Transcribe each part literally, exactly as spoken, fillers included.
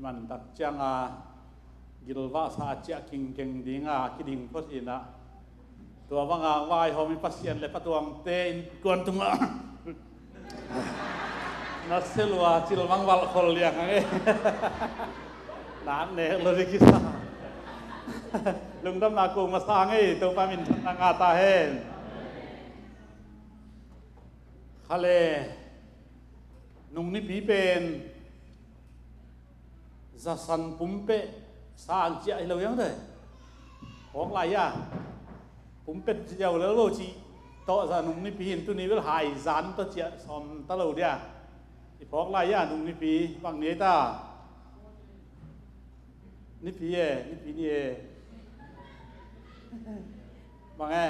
Man tak cianga gilvahsa ciah kingkeng dinga kiding phot hinah, tua banga vaihawm i Pasian le patuangte innkuan tungah na selua cilmang valhkhol liang ang e. Nak nek lo dikisa. Lungdamna ko masa ang e, Topa minthanna ngah ta hen. Khale nung nipi pen zasan pumpeh sang ciah hi lo hiang dai. Hawk lai a pumpet ziau lel lo cih tawh za nung nipi hin, tuni bel haizan tawh ciah sawm ta lo dia. I phawk lai a nung nipi bang ni ta. Nipi e, nipi ni e. Bang e.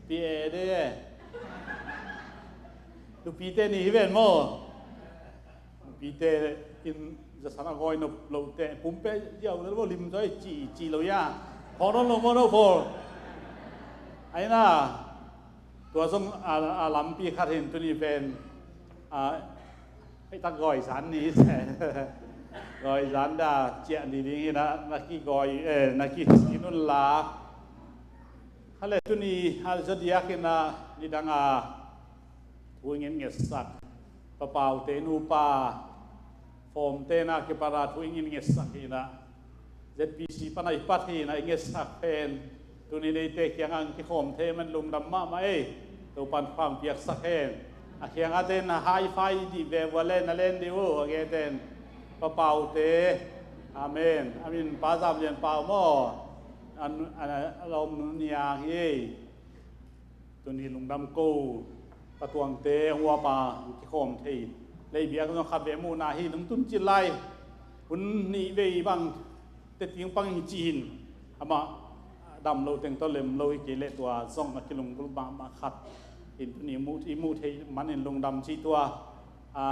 Pi e de e. Nupite ni hi ven maw. Nupite in zasan a gawi nop lote pumpeh ziau lel lo lim zaw e ci, ci lo ia. Khawng nawn lo maw no pawl. Aina. Tua zong a, a lampi khat hin tuni pen a, hei tak gawi zan ni se. Gawi zan da ciah ni ding hinah na kigawi, eh, na kisin un la. Khale tuni a zodiak hinah nidanga thu i ngetngetsak papaute nupa fawmte na kipara thu i ngetngetsak hinah Z P C pana i pat hinah i ngetsak pen tuni neite kiangah kikhawm thei man lungdam mahmah ei. Topan khang piaksak hen. A kiangah ten a high five dih ve vua le na len dih uh a geten papaute. Amen. A min Pa Zam Lian Pau maw. An, an, a lawm nun niang hi ei. Tuni lungdam ko patuangte huapa kikhawm thei. Leibiak zong khat ve muhna hi nung tun cil lai. Hun nih vei bang teting pang hi ci hin. Amah dam lo teng tawh lem lo hi kei leh tua zong a kilunggulh mahmah khat. Hin tuni muh, i muh thei manin lungdam ci tua. A,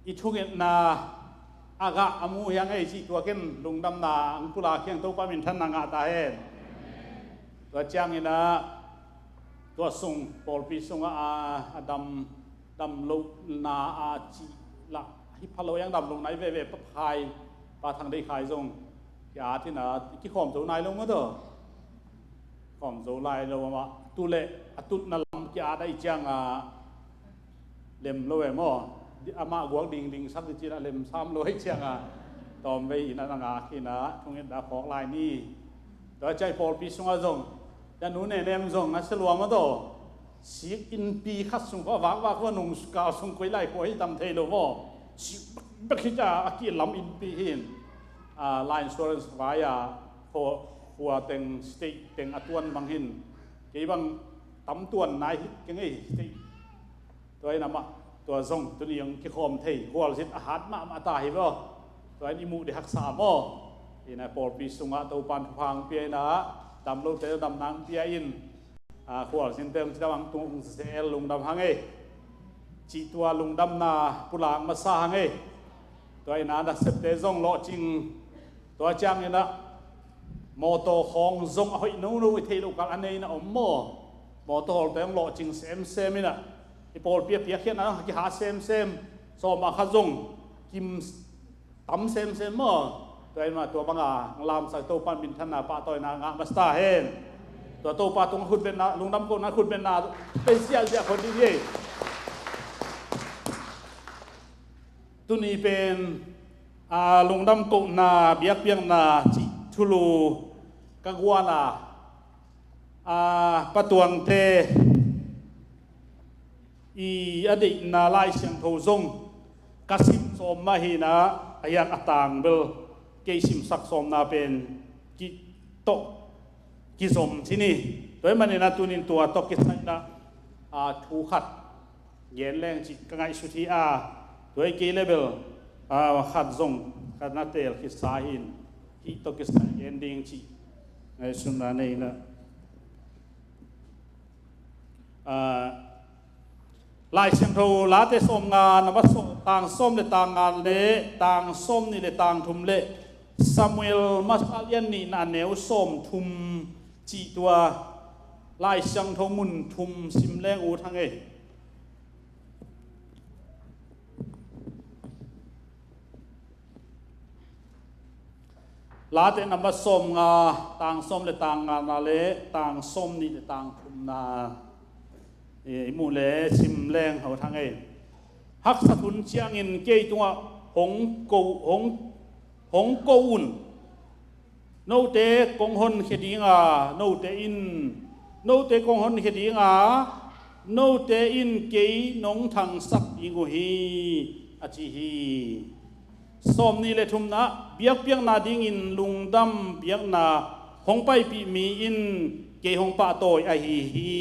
i thungetna a gah a mu hiang ei cih tua ken lungdamna ang pulak hiang Topa minthanna ngah ta hen. Tua cianginah tua sung pawlpi sungah a, a dam, dam lohna a cih lah hi pha lo hiang dam lohna i veve paphai pa Thang Deih Khai zong ki-at hinah kikhawm zo nai lo maw taw. Khawm zo lai lo amah tu le a tutna lam ki-at a i ciangah lem lo e maw. Amah guak dingding sak dih cinah lem sam lo e ciangah tawmvei inah na ngak hinah thungetna phawk lai ni. Tua ciah i pawlpi sungah zong tua nu Nenem zong na sia lua maw taw. Sik innpi khat sung khua vakvak khua nung kal sung koi lai khua hi tam thei lo maw. Sik bekbek hi ciah a kilam innpi hin. A, life insurance vai a khua, khua teng state teng a tuan bang hin kei bang tam tuan nai hi keng ei state. Tua in amah tua zong tuni ang kikhawm thei khualzin a hat mahmah ta hi vaw. Tua in i muh dih haksa maw. Ina pawlpi sungah Topan thupha ang pia ina dam lote dam nang pia in, a, khualzinte ang cidam ang tung ung sel lungdam hang ei. Cih tua lungdamna pulak masa hang ei. Tua ina nasepte zong lawhcing. Tua cianginah mawtaw khawng zong a hoih nono i theih loh kal a nei na om maw. Mawtaw hawlte hong lawhcing semsem inah i pawlpi a piakkhiatna zong a kiha semsem. Sawm a khat zong kim tam semsem maw. Tua inah tua banga ang lamsak Topan minthanna pahtawina ngah masa ta hen. Tua Topa tung a khutbetna lungdam kohna khutbetna pen ziahziah khot dih hi. Tuni pen, a, lungdam kohna biakpiakna cih thulu ka guana, a, patuangte i a deihna Lai Siangtho zong ka sim sawm mah hinah a hiang a tang bel kei simsak sawmna pen ki tawh kizom ci ni. Tua hi maninah tunin tua tawh kisai inah, a, thu khat gen leng cih ka ngaihsut hi a, tua hi kei le bel, a, khat zong ka na teel kisa hin hih tawh kisai gen ding cih ngaihsutna nei inah, a, Lai Siangtho Late sawmnga na va sawm, tang sawm le tang nga le tang sawmnih le tang thum le Samuel masa lian nihna a neu sawmthum cih tua Lai Siangtho mun thum sim leng ut hang ei. Late number sawmnga, tang sawm le tang ngana le tang sawmnih le tang thumna, eh, i muh le sim leng ho thang ei. Haksat hun ciangin kei tungah hong ko, hong, hong ko un. Note kong honkhia dinga, note in, note kong honkhia dinga, note in kei nong thangsak ding uh hi, a ci hi. Sawmnih le thumna, biakpiakna dingin lungdam biakna hong paipih mi in kei hong pahtawi ahi hi.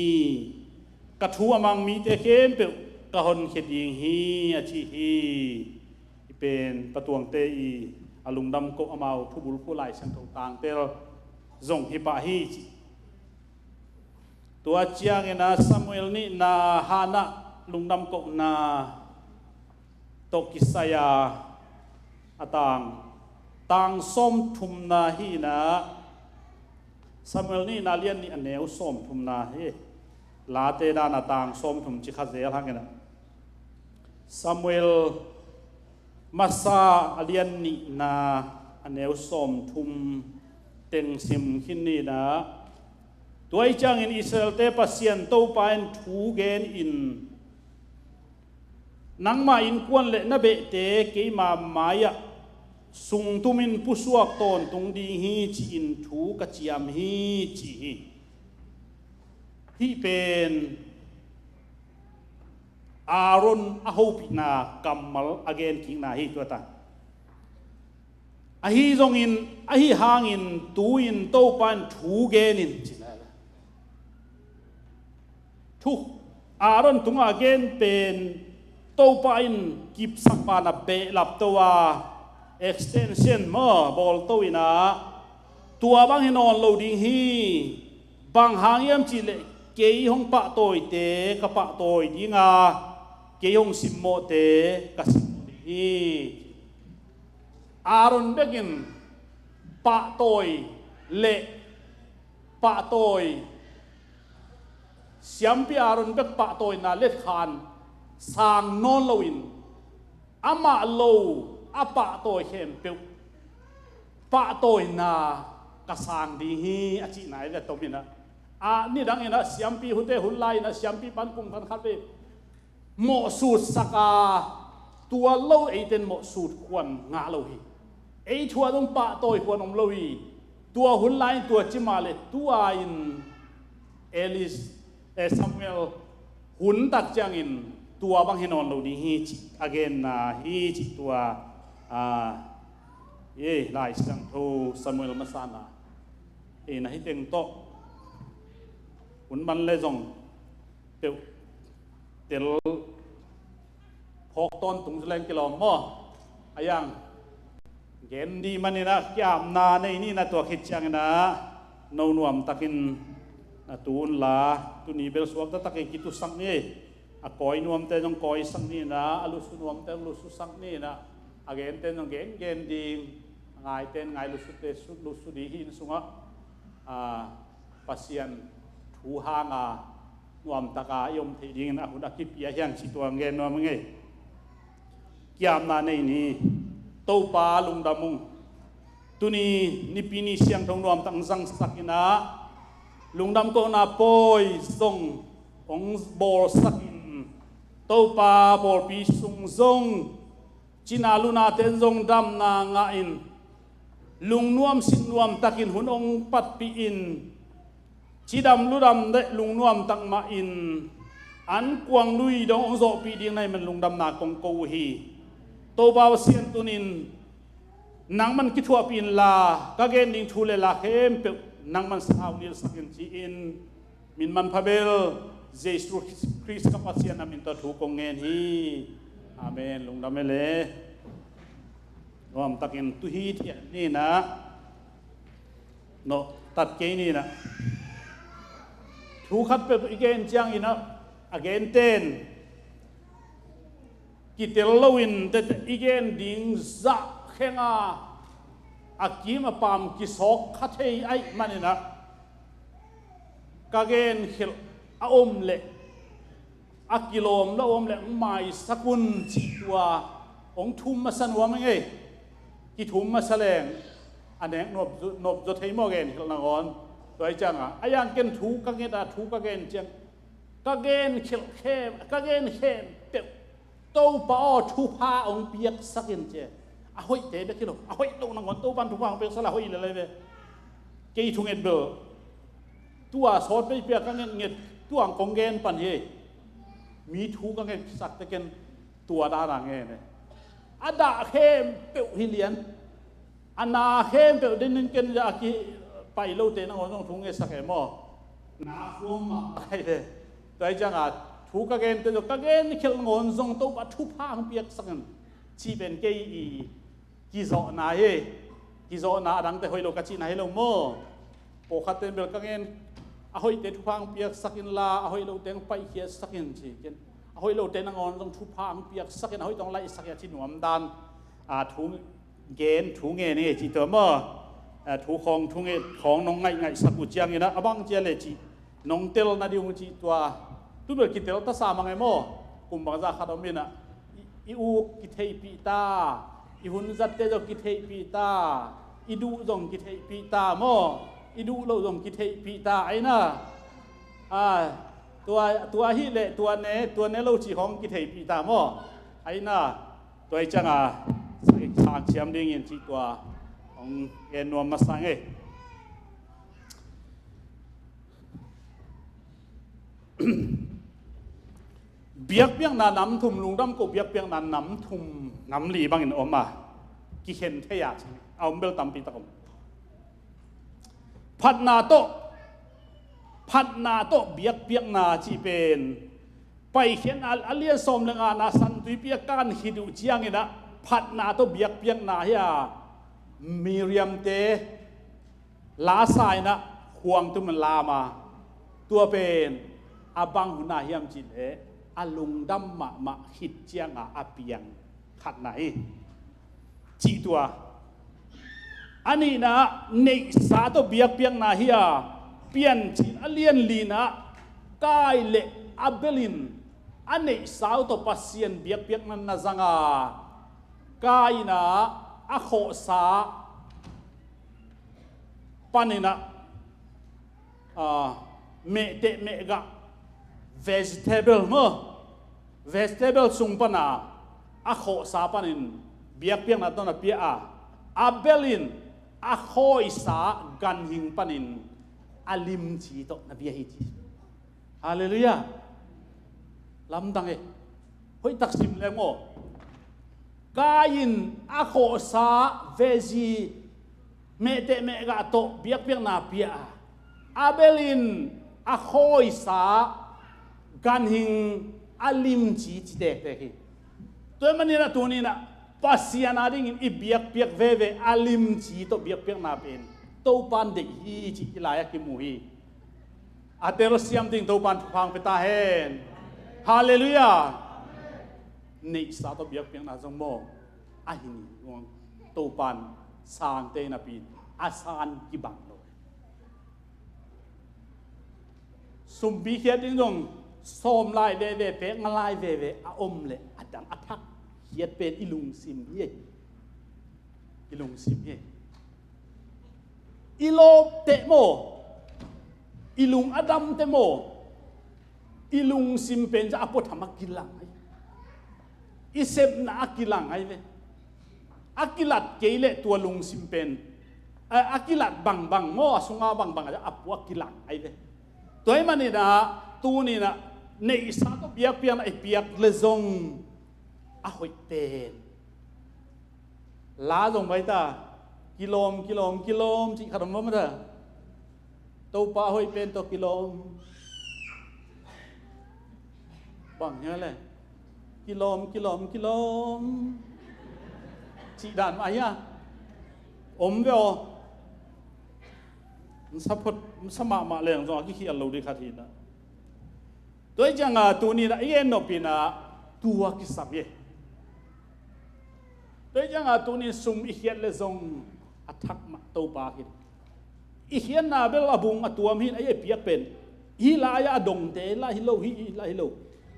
Ka thu a mang mite khempeuh ka honkhia ding hi, a ci hi. I pen Pa Tuangte i a lungdam koh amau thubulphuh Lai Siangtho tangtel zong hi pah hi ci. Tua ciangin a Samuel nihna Hannah lungdam kohna tawh kisai a, a tang, tang sawmthumna hi in a, Samuel nihna lian nih a neu sawmthumna hi. Late dan a tang sawmthum ci kha zel hang in a, Samuel masa a lian nihna a neu sawmthum teng sim khin ni in a, tua i ciangin Israelte Pasian Topa in thu gen in, nangma innkuan le na behte keima mai-ah sungtumin pusuak tawntung ding hi ci-in thu ka ciam hi ci hi. Hih pen Aaron a hopihna kammal a genkikna hi tua ta. Ahi zongin, ahi hangin tu-in Topa in thu genin ci lai la. Thu Aaron tungah a gen pen Topa in kipsak banah behlap to a, extension maw, bawl to in a, tua bang hi nawn lo ding hi. Bang hang hiam cihleh kei hong pahtawite ka pahtawi dinga, kei hong simmawhte ka simmawh ding hi. Aaron bekin pahtawi le pahtawi, siampi Aaron bek pahtawina letkhan sang nawn loin, amah lo a pahtawi khempeuh pahtawina ka sang ding hi a cihna i ve tom in a, a nidang in a siampi hunte hun lai in a siampi pan kum khan khat ve mawhsut sak a, tua lo eiten mawhsut khuan ngah lo hi. Ei thu a dong pahtawi khuan om lo hi. Tua hun lai in tua ci mah le tua in Elis, eh, Samuel hun tak ciangin tua bang hi nawn lo ding hi ci a genna hi ci tua, a, ei Lai Siangtho Samuel masana ei na hi teng tawh hun man le zong peuh tel phawk tawntung zu leng kilawm maw? A yang gen dih manin a kiamna nei ni in a tua khit ciangin a no nuamtakin na tu unla tuni bel suak taktakin kitusak ni. A kawi nuamte zong kawisak ni in a, a lusu nuamte zong lususak ni in a, a gente zong gengen ding, a ngaite in ngai, lusute lusu dih hi in sungah, a, Pasian thu hanga nuamtaka i om theih dingin a hun a kipia hiang ci tua ngen nuam ngei. Kiamna nei ni. Topa lungdam ung. Tuni nipi ni siangtho nuamtak zangsak in a, lungdam kohna pawi zong hong bawlsak in, Topa pawlpi sung zong cina lunate in zong damna ngah in, lungnuam sinnuam takin hun hong patpih in, cidam ludam le lungnuam tak mah in an kuang lui dong hong zawhpih ding na hi man lungdamna kong ko uh hi. Topa Pasian tunin nangman kithuahpih inla ka gen ding thu le la khempeuh nangman sau nilsak in ci-in min manpha bel Jesu Khrist ka Pasian a min tawh thu kong ngen hi. Amen. Lungdam e le. Nuamtakin tuhi thiah ni in a, nawh tat kei ni in a, thu khat peuh i gen ciangin a, a genten kitel loin tete i gen ding zah khenga a kim a pam kisawk kha thei ahih manin a, ka genkhelh a om leh a kilawm lo om leh hong maisak un cih tua hong thum masa nuam ing ei. Kithum masa leng A nek nop, nop zaw thei maw, genkhelh nangawn. Tua hi ciangah a yang ken thu ka nget a, thu ka gen ciang, ka genkhelh khem, ka gen khempeuh Topa aw, thupha hong piaksak in ci. A hoihte bek hi lo, a hoih lo nangawn Topa in thupha hong piaksak le a hoih lel hi ve. Kei thunget bel tua sawt beipia ka ngetnget, tua kong gen pan hi. Mi thu ka ngetsak teh ken tua dana ngen e. A dah khempeuh hi lian. A na khempeuh dingin ken a kipai lote nangawn zong thu ngetsak e maw. Na khuam mah ai ve. Tua hi ciangah thu ka gente zong, ka genkhelh nangawn zong Topa thupha hong piaksak in cih pen kei i kizawhna hi. Kizawhna, a dangte hoih lo ka cihna hi lo maw. Pawlkhatte in bel ka gen, a hoihte thupha hong piaksak inla, a hoih lote hong paihkhiatsak in ci ken. A hoih lote nangawn zong thupha hong piaksak in, a hoih tawh hong laihsak in a ci nuam dan. A thu gen, thu ngen hi cih tua maw. A thu khawng, thu nget khawng nong ngaihngaihsak uh ciangin ah, a bang cia le cih nong tel nading uh cih tua. Tu bel kitel tasa mang e maw. Kum bangzah khat om inah i, i uk kitheihpih ta, i hun zatte zong kitheihpih ta, i duh zong kitheihpih ta maw. I duh loh zong kitheihpih ta aina. A, tua, tua hi leh tua ne, tua ne lo cih khawng kitheihpih ta maw. Aina, tua hi ciangah sang, sang siam dingin cih tua hong gen nuam masa ing ei. Biakpiakna nam thum, lungdam koh biakpiakna nam thum, nam li bangin om a, kikhen thei a, a om bel tampi tak om. Phatna tawh, phatna tawh biakpiakna cih pen Paikhiatna a lian sawm le ngana San Tuipi a kan khit uh ciangin ah phatna tawh biakpiakna hi a, Miriamte lasa in ah khuang tum in lam a, tua pen a bang hun ah hiam cih leh a lungdam mahmah khit ciangah a piang khatna hi. Cih tua. A nihna ah neihsa tawh biakpiakna hi a, Piancil a lian lina ah Kain le Abel in a neihsa uh tawh Pasian biakpiakna na zang a, Kain in ah a khawhsa panin ah, a, mehteh mehgah, vegetable maw, vegetable sung pan a, a khawhsa panin biakpiakna tawh na pia a, Abel in a khawisa ganhing panin a limci tawh na pia hi ci. Halleluiah. Lamdang e. Hoihtak sim leng aw. Kain a khawhsa veggie, mehteh mehgah tawh biakpiakna pia a, Abel in a khawisa ganhing a limci ci tektek hi. Tua ahih manin ah tuni in ah Pasian adingin i biakpiak veve a limci tawh biakpiakna pen Topa in deih hi cih i lai-ah kimu hi. A telsiam ding Topa in thupha hong pia ta hen. Halleluiah. Neihsa tawh biakpiakna zong maw, a hi ni nuang, Topa in sangte napi in a san kibang lo. Sumpi khiat ding zong sawm lai veve, pek nga lai veve a om leh a dang a thak khiat pen i lungsim hi ei. I lungsim hi ei. I lawpte maw, i lung a damte maw, i lungsim pen zah a puatham a kilang ai. I sepna a kilang ai ve. A kilat kei leh tua lungsim pen, a, a kilat bangbang maw, a sunga bangbang a, a pua kilang ai ve. Tua ahih manin ah tuni in ah neihsa tawh biakpiakna i piak leh zong a hoih pen. La zong bai ta, kilawm, kilawm, kilawm cih khat om maw ta. Topa a hoih pen tawh kilawm. Bang hia le. Kilawm, kilawm, kilawm cih dan mah hia. Om ve aw. Sa phot, sa mahmah leng zong a kikhial lo ding khat hi in ah. Tua hi ciangah tuni in ah i en nop in ah tua kisam hi. Tua hi ciangah tuni in sum i khiat leh zong a thak mah Topa hi. I khiatna bel a bung a tuam hi in, a i piak pen hih lai-ah a dongte lah hi lo, hih, hih lah hi lo.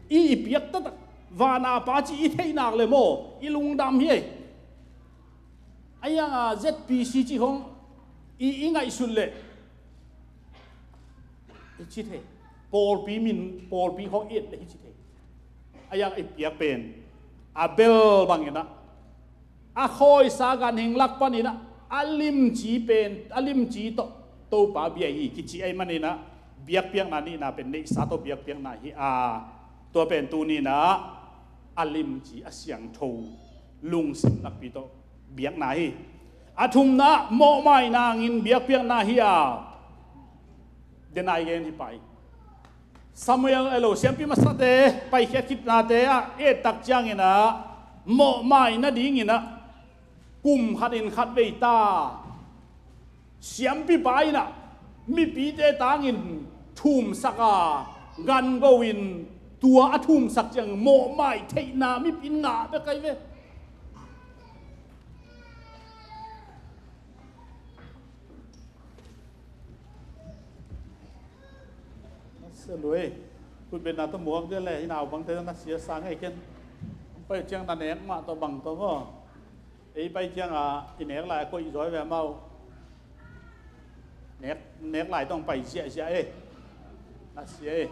I, i piak taktak vana Pa cih i theih nak leh maw, i lungdam hi ei. A hiangah Z P C cih khawng i, i ngaihsut leh hi ci thei. Pawlpi min, pawlpi khawng i et leh hi ci thei. A yak i piak pen a bel bangin ah, a khawisa ganhing lak panin ah, a limci pen, a limci tawh Topa bia hi kici ahih manin ah, biakpiakna nihna pen neihsa tawh biakpiakna hi a, tua pen tuni-in ah a limci, a siangtho, lungsim nakpi tawh biakna hi. A thumna ah mawhmaina hangin biakpiakna hi a, denai gen hi pai. Samuel, elo, siampi masate paikhiat khitnate ah et tak ciangin ah, mawhmai nadingin ah kum khatin khatvei ta, siampipa in ah mipite tangin thumsak a, gango in tua a thumsak ciang mawhmai theihna mipi in ngah bek ahi ve. Sia lui, khutbetna tawh muak dia le, i naupangte na sia sa ngei ken. Pai ciang na nek mah tawh bang tawh maw. Ei pai ciang a i nek lai a koih zaw ve amau. Nek, nek lai tawh pai ziahziah e. Na sia e.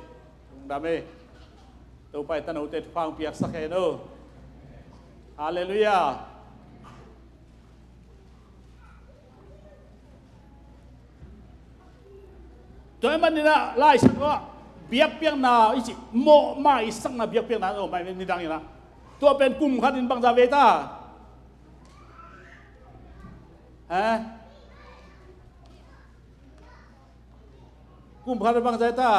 Lungdam e. Topa in tanote thupha hong piaksak hen o. Halleluiah. Tua ahih manin ah Lai Siangtho ah biakpiakna i cih, mawhmaisakna biakpiakna, oh, mai nidang in ah, tua pen kum khatin bangzah vei ta? He? Kum khat bangzah ta?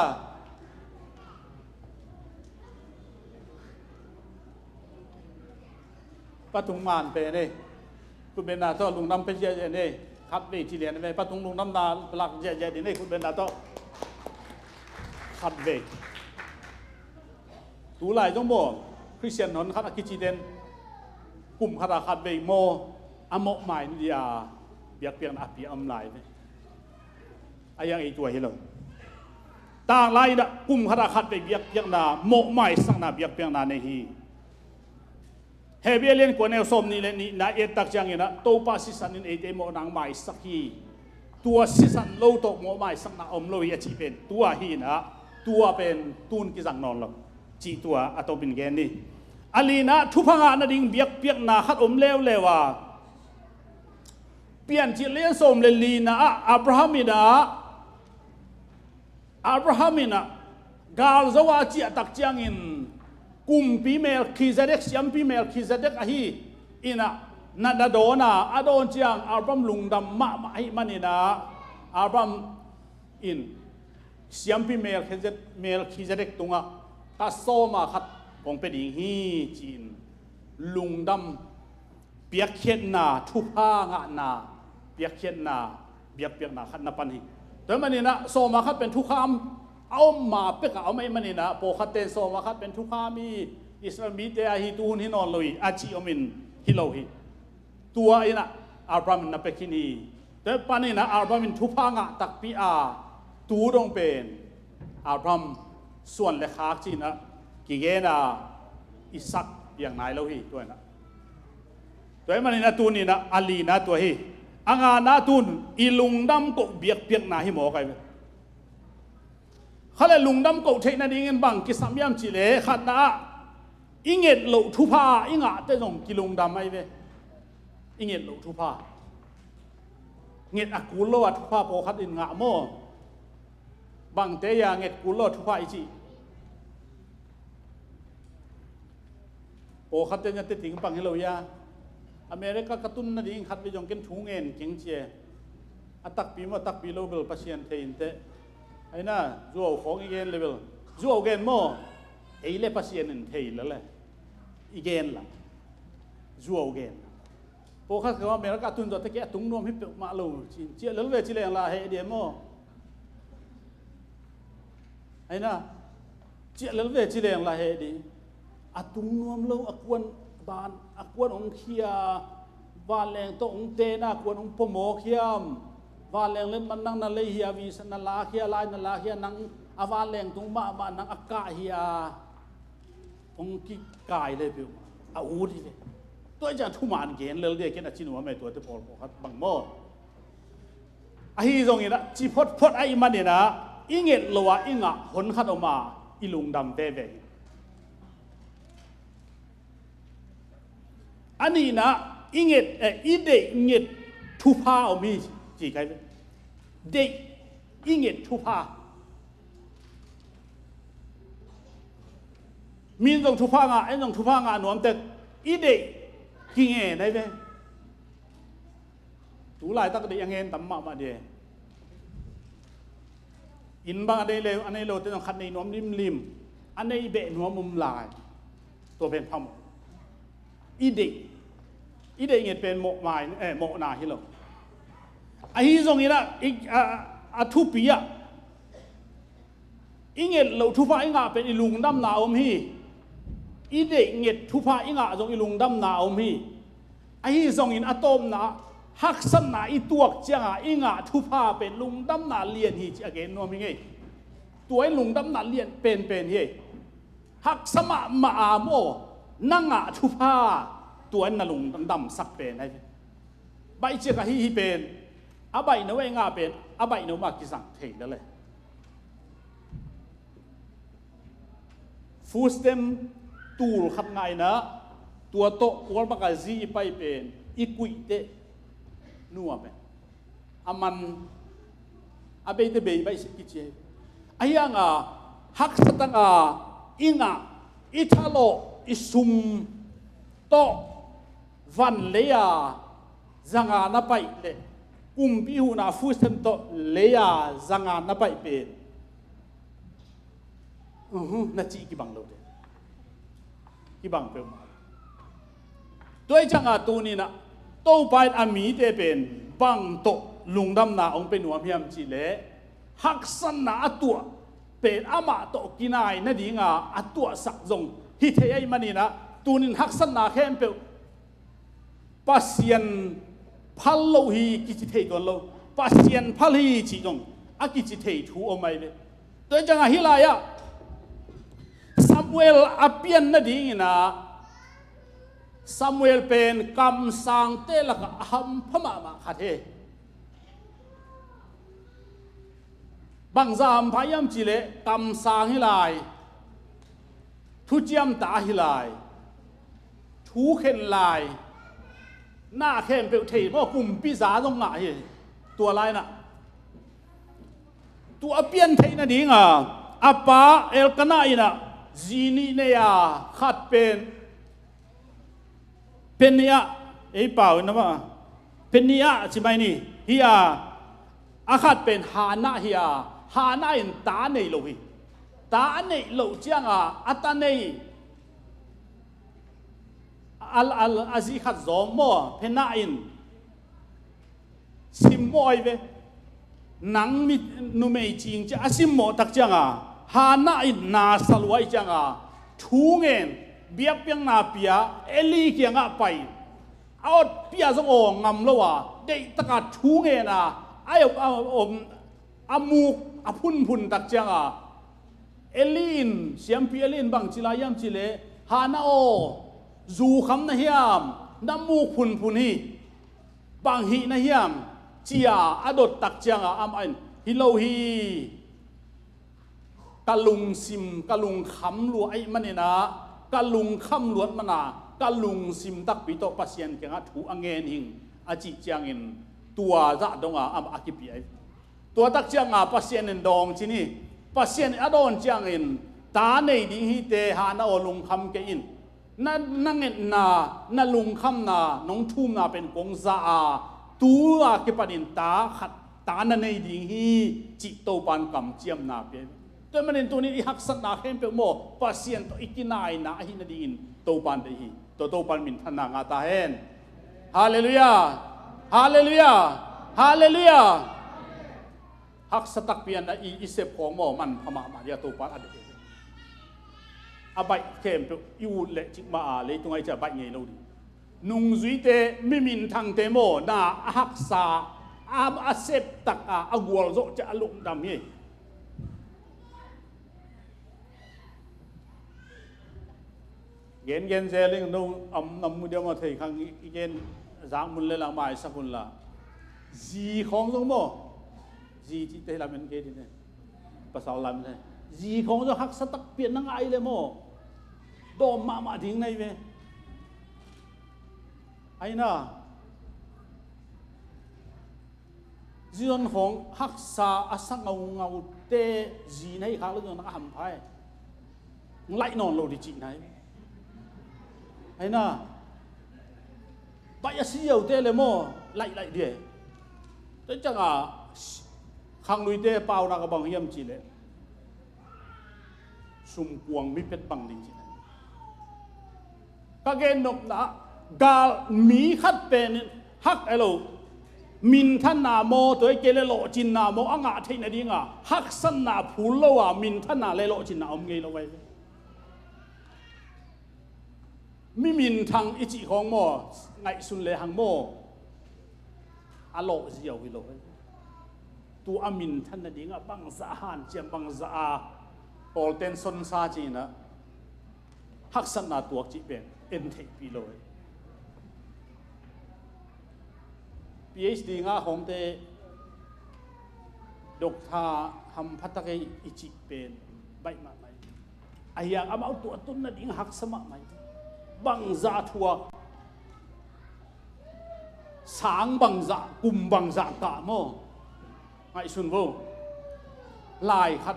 Patung man pen e. Khutbetna tawh lungdam pia ziahziah ni. Khatvei ci lian ve. Patung lungdamna lak ziahziah ni, khutbetna tawh. Khatvei. Tulai zong maw, Khristian hon khat a kici den, kum khat a khatvei maw, a mawhmai ni dia biakpiakna a pia om lai ve. A yang ei tua hi lo. Tanglai in ah kum khat a khatvei biakpiakna, mawhmaisakna biakpiakna nei hi. Hebru a lian kua, neu sawmnih le nihna et tak ciangin ah, Topa sisan in eite mawhna hong maisak hi. Tua sisan lo tawh mawhmaisakna om lo hi a cih pen tua hi in ah, tua pen tun kizang nawn lo cih tua a tawpin gen ni. A lina, thupha ngah nading biakpiakna khat om leuleu a, Piancil lian sawm le lina ah Abraham in ah, Abraham in ah galzo a ciah tak ciangin kumpi Melkhizedek, siampi Melkhizedek ahi in ah na, na dawn a, a dawn ciang Abraham lungdam mahmah ahih manin ah, Abraham in siampi Melkhizedek, Melkhizedek tungah ka sawma khat kong pia ding hi ci-in lungdam, piakkhiatna, thupha ngahna, piakkhiatna, biakpiakna khat na pan hi. Tua ahih manin ah sawma khat pen thukham a om ma pek a om ahih manin ah, pawlkhatte in sawma khat pen thukham hi, Israel mite a hi, tuhun hi nawn lo hi a ci om in hi lo hi. Tua in ah Abraham in na pia khin hi. Tua panin ah Abraham in thupha ngah takpi a, tu dong pen Abraham suan le khak ci-in ah kigen a, Isak piang nai lo hi. Tua in ah, tua ahih manin ah tuni in ah a lina tua hi. A ngana, tun i lungdam koh biakpiakna hi mawk ahi ve. Khat le lungdam koh theih nadingin bang kisam hiam cih leh, khatna ah i nget loh thupha i ngahte zong kilungdam ahi ve. I nget loh thupha, nget a kul lo a thupha pawlkhat in ngah maw? Bangte a nget kul lo a thupha i cih? Pawlkhatte in a teting pang hi lo hia? America ka tun nading khat ve zong ken thu ngen keng ci e. A takpi maw, a takpi lo bel Pasian thei inteh. Aina, zuau khawng i gen le bel, zuau gen maw? Ei le Pasian in thei lel e. I gen la, zuau gen la. Pawlkhat kha America a tun zawh teh kei a tung nuam hi peuhmah lo ci-in, ciah lel ve ci leng la heh ding maw? Aina, ciah lel ve ci leng la heh ding. A tung nuam lo, a kuan ban, a kuan hong khia, vanleng tawh hong tena, a kuan hong pua mawk hiam? Vanleng letmat nang na lei hia, visa na lak hia, lai na lak hia, nang a vanleng tung mahmah nang a kah hia? Hong kikai le peuh a ut hi ve. Tua ciang thuman gen lel dia ken a ci nuam e, tuate pawl pawlkhat bang maw? Ahi zongin ah ci photphot ahih manin ah i nget lo-a i ngah honkhat om a, i lungdam veve hi. A nihna, i nget, eh, i deih nget thupha om hi, ci kai ve. Deih i nget thupha. Min zong thupha ngah, en zong thupha ngah nuam tek, i deih kingen ahi ve. Tu laitak deih a ngen tam mahmah dih. Inn bang a nei le, a nei lote zong khat nei nuam limlim, a nei beh nuam om lai. Tua pen phamawh. I deih, i deih nget pen mawh mai, eh, mawhna hi lo. Ahi zongin ah, i, a, a thupi ah, i nget loh thupha i ngah pen i lungdamna om hi. I deih nget thupha i ngah zong i lungdamna om hi. Ahi zongin a tawpna, haksatna i tuak cianga i ngah thupha pen lungdamna lian hi ci a gen nuam hi ngei. Tua in lungdamna lian penpen hi. Haksa mahmah a maw, na ngah thupha, tua in na lungdamsak pen ahi. Baih ciak ahi hi pen, a baih no a i ngah pen, a baih no mah kizang thei lel e. Food stamp tul khat ngah in ah, tua tawh Walmart ah zi i pai pen, i kuihteh nuam e. A man, a beite bei baih sih kici hi. Ahi hanga, haksa taka i ngah, i thalawh, i sum tawh van lei-a zanga na paih le kumpi huhna food stamp tawh lei-a zanga na paih pen, uhu, na cih kibang lote. Kibang peuhmah. Tua hi cianga tuni-in ah Topa in a mite pen bang tawh lungdamna hong pia nuam hiam cihleh, haksatna a tuah pen amah tawh kinai nadinga a tuahsak zong hi thei ahih manin ah, tuni-in haksatna khempeuh Pasian phal lo hi kici thei tuan lo. Pasian phal hi cih zong a kici thei thu om ahi ve. Tua hi cianga hih lai-ah Samuel a pian nadingin ah, Samuel pen kamsangte lakah a hampha mahmah khat hi. Bangzah hampha hiam cihleh kamsang hi lai, thuciamta hi lai, thu khen lai, na khempeuh thei maw, kumpi za zong ngah hi. Tua lai-in ah, tua a pian theih nadinga a pa Elkanah in ah zi nih nei a, khat pen Peninnah, ei pau in amah, Peninnah ci mai ni, hi a, a khat pen Hannah hi a, Hannah in ta nei lo hi. Ta a neih loh cianga a ta nei, a, a, a zi khat zawm maw, Peninnah in simmawh ahi ve. Nang mi numei cing cia a simmawh tak cianga Hannah in na sa lua ahi cianga thu ngen, biakpiakna pia, Eli kiangah pai. A otpia zong aw ngam lo a, deihtaka thu ngen a, a, a, a, a muk a phunphun tak cianga Eli in, siampi Eli in bangci lai hiam cihleh, Hannah aw, zu kham na hiam, na muk phunphun hi. Bang hih na hiam, ci-a a dot tak cianga amah in, hi lo hi. Ka lungsim, ka lungkham lua ahih manin ah, ka lungkham luat mana, ka lungsim takpi tawh Pasian kiangah thu a ngen hing, a cih ciangin tua zah donga amah a kipia hi. Tua tak cianga Pasian in dawng ci ni, Pasian in a dawn ciangin, ta nei ding hi te, Hannah aw, lungkham kei in. Na, na ngetna, na lungkhamna, nong thumna pen kong za a, tu-a kipanin ta khat, ta na nei ding hi, cih Topan kamciamna pia hi. Tua manin tunin i haksatna khempeuh maw, Pasian tawh i kinaina ahih nadingin Topan deih hi. Tua Topan minthanna ngah ta hen. Halleluiah. Halleluiah. Halleluiah. Haksa takpi a na i, i sep khawng maw, manpha mahmah ding a, Topan a deih. A baih khempeuh i ut leh cikmah a, leitungah i ciah baih ngei lo ding. Nungzuite, mi minthangte maw, na a haksa, a, a sep tak a, a gualzawh ciah a lungdam hi. Gengen zel ing, no am nam mu diam a thei khang i, i gen zak mun le lang maisak un la. Zi khawng zong maw, Zi cihte lamen kei ding e. Pasal lamen e. Zi khawng zong haksa takpi a na ngah le maw, dawm mahmah ding na hi ve. Aina, zi zon khawng haksa a sa ngaungaute zi na hi khak le zong na ka hampha e. Laih nawn lo ding cihna hi. Aina, baih a si ziaute le maw, laih laih ding e. Tua ciangah khangluite pauna ka bang hiam cih leh, sumkuang mi pet bang ding cihna hi. Ka gennopna ah, gal mi khat pen hak a lo, minthanna maw, tua hi kei le lawhcinna maw a ngah theih nadinga haksatna phul lo a, minthanna le lawhcinna om ngei lo vai. Mi minthang i cih khawng maw, ngaihsun le hang maw, a lawh ziau hi lo. Tua a minthan nadingah bangzah a hanciam, bangzah a Paul ten sonsa cinah haksatna tuak cih pen en theihpih lo. PhD ngah khawngte, doctor hampha tak ei i cih pen baih mahmah hi. Ahi hang amau tua tun nading haksa mahmah hi. Bangzah thuak, sang bangzah, kum bangzah kah maw? Ngaihsun vo. Lai khat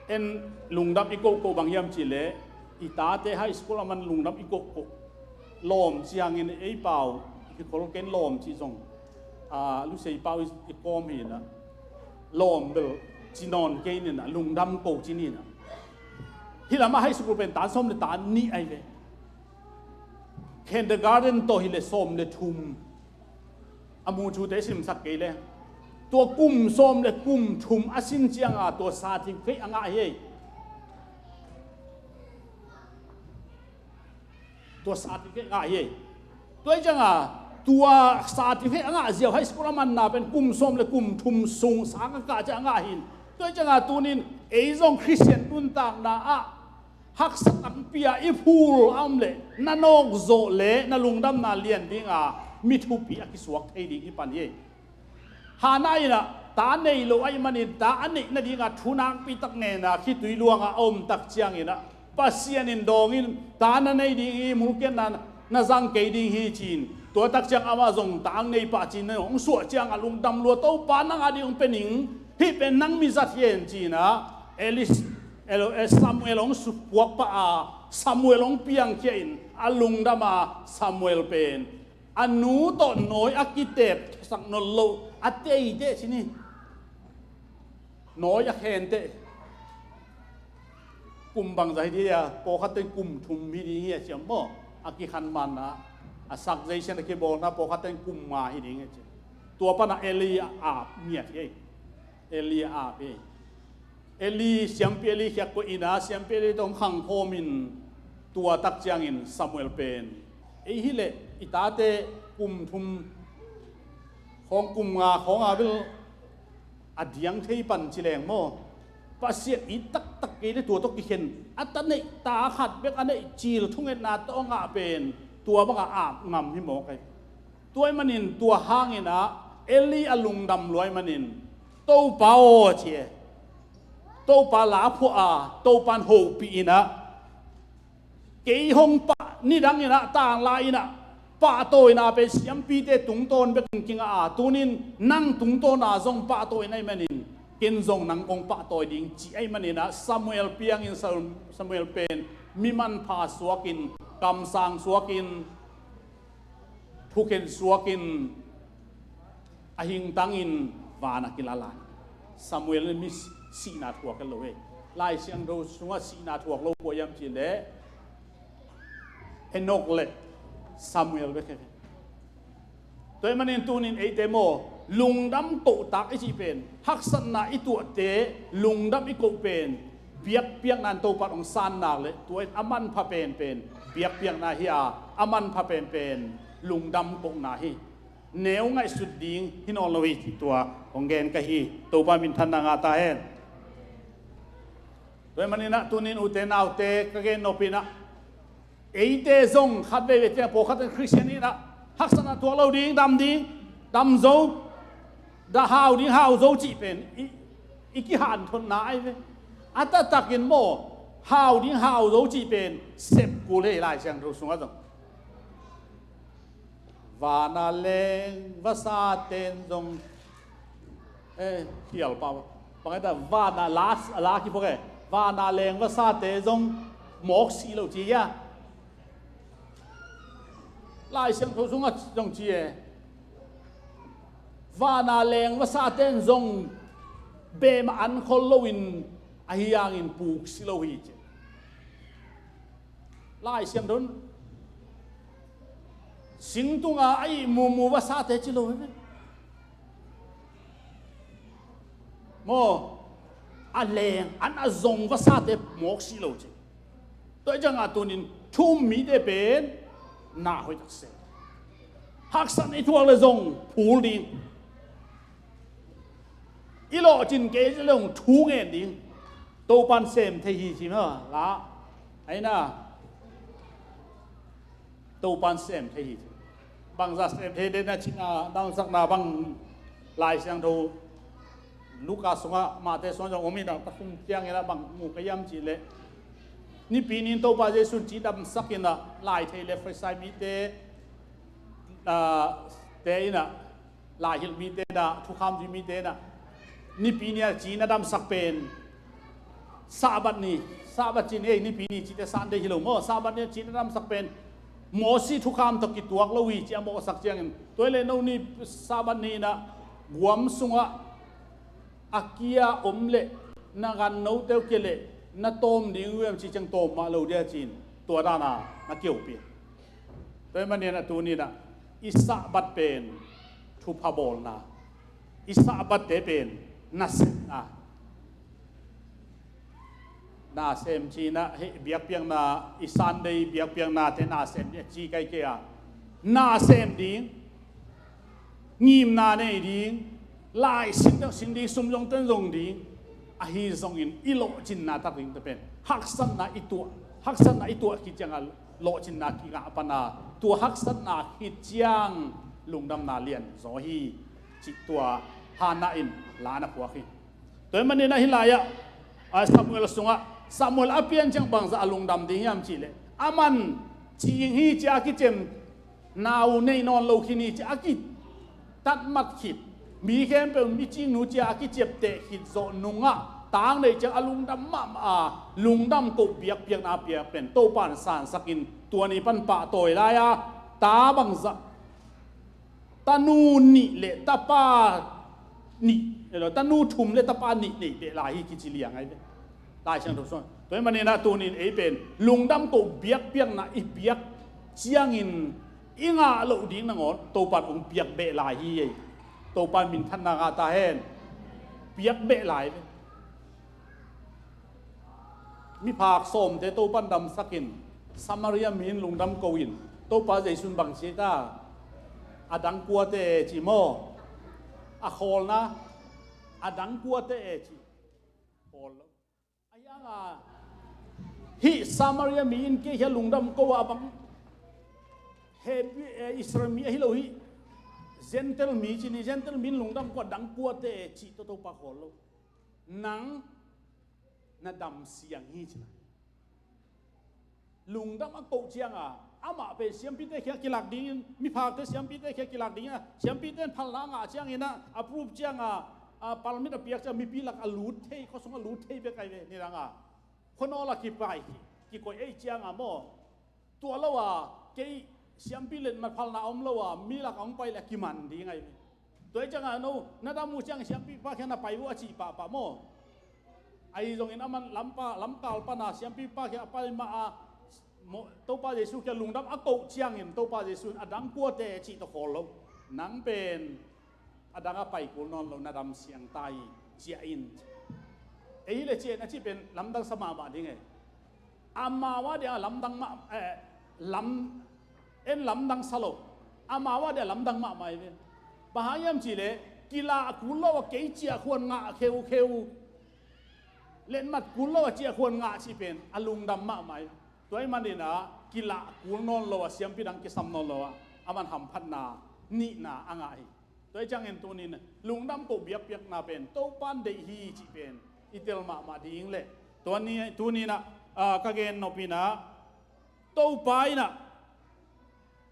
en lungdam i kohkoh bang hiam cih leh, i tate high school a man lungdam i kohkoh. Lawm ciangin ei pau, i kikhol ken lawm cih zong, a, Lusei pau i, i kawm hi na. Lawm bel ci nawn kei ni na, lungdam ko ci ni na. Hih lamah high school pen tan sawm le tan nih ahi ve. Kindergarten tawh hi le sawm le thum. A mu thute simsak kei le, tua kum sawm le kum thum a sin cianga tua certificate a ngah hi. Tua certificate a ngah hi. Tua hi cianga tua certificate a ngah ziau high school a manna pen kum sawm le kum thum sung sang a kah ciang a ngah hi. Tua hi cianga tunin ei zong Khristian nuntakna ah haksa tampi a i phul a om leh, na nawkzawh le na lungdamna lian dinga mi thupi a kisuak thei ding hi pan hi. Hannah inah ta nei lo ahih manin ta a neih nadinga thu nakpi tak ngenna khitui luanga a om tak cianginah Pasian in dawngin ta na nei ding hi, mulkiatna na zang kei ding hi ci-in, tua tak ciang amah zong ta ang nei pah ci-in hong suah ciangah lungdam lua, Topa nang a ding hong pia ning, hih pen nang mi zat hi en ci-inah Elis Elo-, eh, Samuel hong supuak pah a, Samuel hong piangkhia in a lungdam a, Samuel pen a nu tawh nawi a kitepsak nawn lo a teiteh ci ni. Nawi a khenteh. Kum bangzah hi ding a, pawlkhatte kum thum hi ding hi a ciam maw? A kikhan manna, a sak zeisian a kibawlna pawlkhatte kum nga hi ding hi a ciam. Tua pana Eli a ap ngiat hi. Eli a ap hi. Eli, siampi Eli khiak koih inah, siampi Eli tawh khangkhawm in tua tak ciangin Samuel pen, ei hileh i tate kum thum khawng, kum nga khawng a bel a diang thei pan ci leng maw? Pasian it taktak kei le tua tawh kikhen a ta neih ta khat bek a neih cil thungetna tawh a ngah pen tua bangah ap ngam hi mawk ei. Tua ahih manin tua hanginah Eli a lungdam lua ahih manin, Topa aw ci e. Topa la phuah a, Topa in hopih inah, kei hong pah, nidang inah, tanglai inah pahtawina pen siampite tungtawn bekin kingah a, tunin nang tungtawna zong pahtawina ahih manin ken zong nang kong pahtawi ding ci ahih maninah Samuel piangin Sa-, Samuel pen mi manpha suakin, kamsang suakin, thukhen suakin, a hingtangin van a kilala. Samuel in mi sihna thuak lo hi. Lai Siangtho sungah sihna thuak lo kua hiam cih leh Enok le Samuel bek hi. Tua ahih manin tunin eite maw, lungdam kohtak i cih pen, haksatna i tuahte lungdam i koh pen biakpiakna in Topa hong san nak leh tua in a manpha penpen biakpiakna hi a, a manpha penpen lungdam kohna hi. Neu ngaihsut ding hi nawn lo hi cih tua hong gen ka hi. Topa minthanna ngah ta hen. Tua ahih maninah tunin ute naute ka gen nop inah, eite zong khat veivei ciang pawlkhat in Khristian inah haksatna tuak lo ding, dam ding, dam zo. Dah hau ding hau zo cih pen i, i kihanthawnna ahi ve. A taktakin maw, hau ding hau zo cih pen sep kul hi Lai Siangtho sungah zong. Vana leng vasate in zong, eh, hial pa, bang heta vana la, la kiphawk e. Vana leng vasate zong mawk si lo ci hia? Lai Siangtho sungah zong ci e. Vana leng vasate in zong beem a an khol loin ahi hangin puk si lo hi ci. Lai Siangtho in singtunga a ihmu mu vasate ci lo hi ve. Maw, a leng an a zong vasate mawk si lo ci. Tua hi ciangah tunin thu um mite pen na hoih tak se. Haksat i thuak le zong phul ding. I lawhcin kei le zong thu ngen ding. Topan sem thei hi ci maw, la. Aina. Topan sem thei hi. Bangzah sem thei den a cina damsakna bang Lai Siangtho Luka sungah, Mate sungah zong om in a, takum ciangin a bang mu ka hiam cih leh, nipi ni in Topa Jesu in ci damsak in a, lai thei le Farisai mite, ah, te in a, lai hilh mite in a, thukham zui mite in a, nipi ni a ci na damsak pen Sabbath ni, Sabbath ci ni ei, nipi ni cite Sunday hi lo maw, Sabbath ni a ci na damsak pen Mosi thukham tawh kituak lo hi ci a mawhsak ciangin, tua hi leh no ni Sabbath ni in a guam sungah a kia om leh na gan note uh kia leh na tawm ding uh hiam ci ciang tawm mah lo dia ci-in tua dan a na kiopih. Tua hi manin a tuni in a i Sabbath pen thupha bawlna, i Sabbath te pen nasepna. Nasem ci-in a hih biakpiakna, i Sunday biakpiaknate nasem ni a ci kei kei a, nasem ding, ngimna nei ding, lai sin deuh sin ding, sum zong ten zong ding, ahi zongin i lawhcinna tak ding te pen haksatna i tuah, haksatna i tuah khit ciangah lawhcinna kingah pan a, tua haksatna khit ciang lungdamna lian zaw hi cih tua Hannah in la na phuak hi. Tua hi manin a hih lai-ah, a, Samuel sungah, Samuel a pian ciang bangzah a lungdam ding hiam cih leh, aman cing hi ci a kicem, nau nei nawn lo khin hi ci a kitatmat khit, mi khempeuh in mi cingnu ci a kiciapteh khit zawh nungah, tang neih ciang a lungdam mahmah a, lungdam koh biakpiakna a piak pen Topa in sansakin tua ni pan pahtawi lai-a, ta bangzah, tanu nih le tapa nih, tanu thum le tapa nih neih beh lai hi kici liang ahi ve. Lai Siangtho sungah. Tua hi manin a tunin ei pen lungdam koh biakpiakna i piak ciangin i ngah loh ding nangawn Topa in hong piak beh lai hi ei. Topa in minthanna ngah ta hen. Piak beh lai ve. Miphak sawmte Topa in damsakin, Samaria mi in lungdam ko in, Topa Jesu in bang ci ta, a dang kuate ci maw, a khawlna, a dang kuate ci, khawl lo. A hiang a, hih Samaria mi in kei hia lungdam ko a bang, Hebrew, eh, Israel mi ahi lo hih, Gentile mi ci ni, Gentile mi in lungdam ko a dang kuate ci tawh Topa khawl lo. Nang na dam siang hi ci na. Lungdam a koh cianga, amah pen siampite khia kilak dingin, miphakte siampite khia kilak dingin, siampite in phalna ngah ciangin a, approve cianga, a, permit a piak ciang mipi lak a lut thei, khuasung a lut thei bek ahi ve, nidanga. Khuanawl a kipai, kikoih ei cianga maw. Tua lo a, kei siampi letmat phalna om lo a, mi lak a hong pai le a kiman ding ahi ve. Tua hi cianga no, na dam uh ciang siampipa khia na pai uh a cih pahpah maw. Ahi zongin aman lampa, lamkal pana siampipa khia a pai mah a, mo-, Topa Jesu khia lungdam a koh ciangin Topa Jesu in a dang kuate cih tawh khawl lo. Nang pen a dang a pai kul nawn lo, na dam siang ta hi, ciah in. Ei le ciah in a cih pen lamdang sa mahmah ding e. Amau a dia lamdang mah, eh, lam, en lamdang sa lo. Amau a dia lamdang mahmah hi ve. Bang hang hiam cih leh, kilah kul lo a kei ciah khuan ngah kheukheu. Letmat kul lo a ciah khuan ngah cih pen, a lungdam mahmah hi. Tua hi manin a, kilah kul nawn lo a, siampi dang kisam nawn lo a, aman hamphatna, nihna a ngah hi. Tua hi ciangin tunin lungdam koh biakpiakna pen Topa in deih hi cih pen i tel mahmah ding leh, tua ni, tuninah, ah, ka gen nopinah Topa inah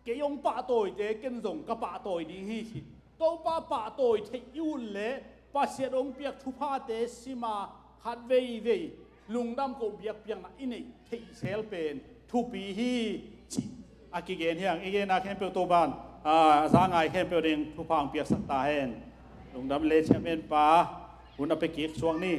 kei hong pahtawite ken zong ka pahtawi ding hi ci. Topa pahtawi theih i ut leh Pasian hong piak thuphate sima khat veivei lungdam koh biakpiakna i neih theihsel pen thupi hi cih a kigen hi hang. I genna khempeuh Topa in, ah, za ngai khempeuh ding thupha hong piaksak ta hen. Lungdam le ciah menpa, hun a pia kik suak ni.